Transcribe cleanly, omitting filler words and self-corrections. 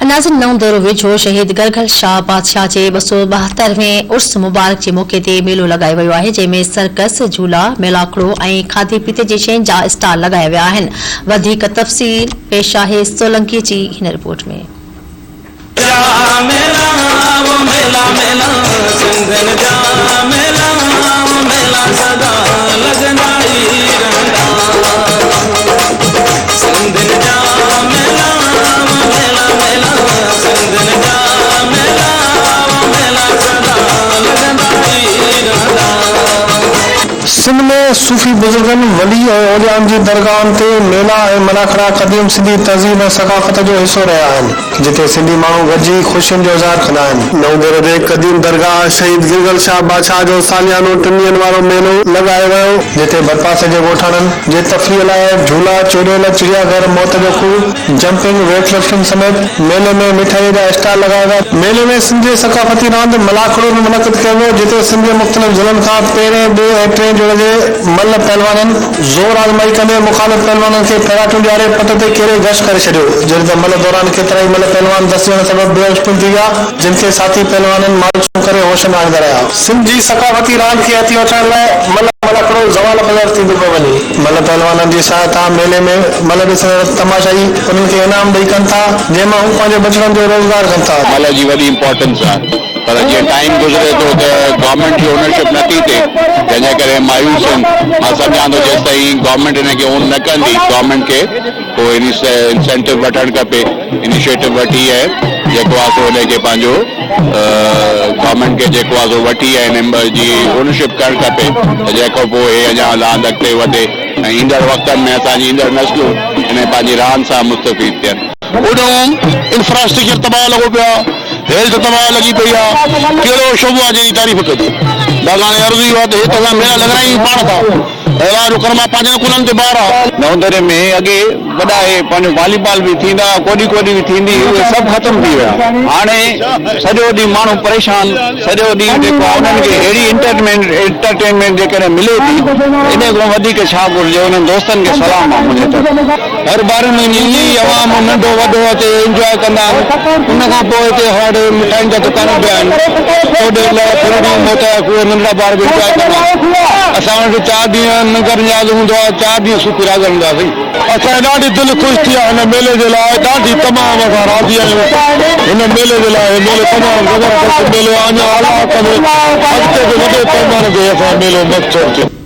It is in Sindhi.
ناظرين نئون ديرو ويجهو شهيد گرگل شاهه بادشاهه جي 272 هين عرس مبارڪ جي موقعي تي ميلو لڳايو ويو آهي جنهن ۾ سرڪس، جهولا، ميلاکڙو ۽ کاڌي پيتي جي شين جا اسٽال لڳايا ويا آهن وڌيڪ تفصيل پيش آهي سولنگي جي هن رپورٽ ۾. سنڌ ۾ صوفي بزرگن، ولي ۽ اوليائن جي درگاهن تي ميلا ۽ ملاکڙا قديم سنڌي تهذيب ۽ ثقافت جو حصو رهيا آهن، جتي سنڌي ماڻهو گڏجي خوشين جو اظهار ڪندا آهن. نئون ديرو جي قديم درگاهه شهيد گرگل شاهه بادشاهه جو ساليانو ٽن ڏينهن وارو ميلو لڳايو ويو، جتي ڀرپاسي جي ڳوٺاڻن جي تفريح لاء جهولا، چوڏيل، چڙيا گهر، موت جو کوهه، جمپنگ، ويٽ لفٽنگ سميت ميلي ۾ مٺائيء جا اسٽال لڳايا ويا. ميلي ۾ سنڌ جي ثقافتي راند ملاکڙو به منعقد ڪيو ويو، جتي سنڌ جي مختلف ضلعن کان پهرين، ٻئي ۽ ٽئين جوڙ جي ملهه پهلوانن زور آزمائي ڪندي مخالف پهلوانن کي ڦيراٽيون ڏياري پٽ تي ڪيري غش ڪري ڇڏيو، جڏهن ته ملهه دوران ڪيترائي ملهه پهلوان دسجڻ سبب بيهوش پڻ ٿي ويا، جن کي ساٿي پهلوانن مالشون ڪري هوش ۾ آڻيندا رهيا. سنڌ جي ثقافتي راند کي هٿي وٺرائڻ لاء ملهه ملاکڙو زوال پذير ٿيندو پيو وڃي. ملهه پهلوانن جي سهائتا ميلي ۾ ملهه ڏسندڙ تماشائي انهن کي انعام ڏئي ڪن ٿا، جنهن مان هو پنهنجي ٻچڙن جو روزگار ڪن ٿا. ملهه جي وڏي امپارٽنس آهي پر جيئن ٽائيم گذري ٿو ته گورنمينٽ جي اونرشپ نه ٿي ٿئي جنهن جي ڪري مايوس آهن. مان سمجهان ٿو جيستائين گورنمينٽ ان کي اون نه ڪندي گورنمينٽ کي ڪو انسينٽو وٺڻ کپي انيشيٽو وٺي ۽ جيڪو آهي سو ان کي پنهنجو گورنمينٽ کي جيڪو آهي سو وٺي ۽ ان جي اونرشپ ڪرڻ کپي ته جيڪو پوء هي اڃا راند اڳتي وڌي ۽ ايندڙ وقتن ۾ اسان جي ايندڙ نسلون ان پنهنجي راند سان مستفيد ٿين. هوڏانهن انفراسٽرڪچر تباهه لڳو پيو آهي، هيلٿ تباهه لڳي پئي آهي، ڪهڙو شعبو آهي جنهن جي تعريف ڪجي. باقي هاڻي عرض اهو آهي ته هي ته اسان ميلا لڳرايون ئي پاڻ ٿا. الله جو ڪرم آ پنهنجن ڪلهن تي بار آ. نئون دري ۾ اڳي وڏا اهي پنهنجو والي بال به ٿيندا هئا ڪوڏي ڪوڏي به ٿيندي هئي اهي سڀ ختم ٿي ويا هاڻي سڄو ڏينهن ماڻهو پريشان سڄو ڏينهن جيڪو آهي انهن کي اهڙي انٽرٽمينٽ انٽرٽينمينٽ جيڪڏهن ملي ٿي انهي کان وڌيڪ ڇا گهرجي انهن دوستن کي سلام آ منهنجي طرفان. هر ٻارهين مهيني ايندي هئي عوام ننڍو وڏو اچي انجواء ڪندا آهن ان کان پوء هتي هاڊ مٺاين جا دڪان به آهن ڪوڏيل ڦرڙيون موتيا کوهه ننڍڙا ٻار به انجواء ڪندا آهن اسان وٽ چار ڏينهن ننگر نياز هوندو آهي چار ڏينهن صوفي راڳ هلندو آهي سائين. اسان جي ڏاڍي دل خوش ٿي آهي هن ميلي جي لاء ڏاڍي تمام اسان راضي آهيون هن ميلي جي لاء هي ميلو تمام زبردست ميلو آهي اڃا الله ڪندو اڳتي به وڏي پيماني تي اسان جو ميلو مقصود ٿيندو.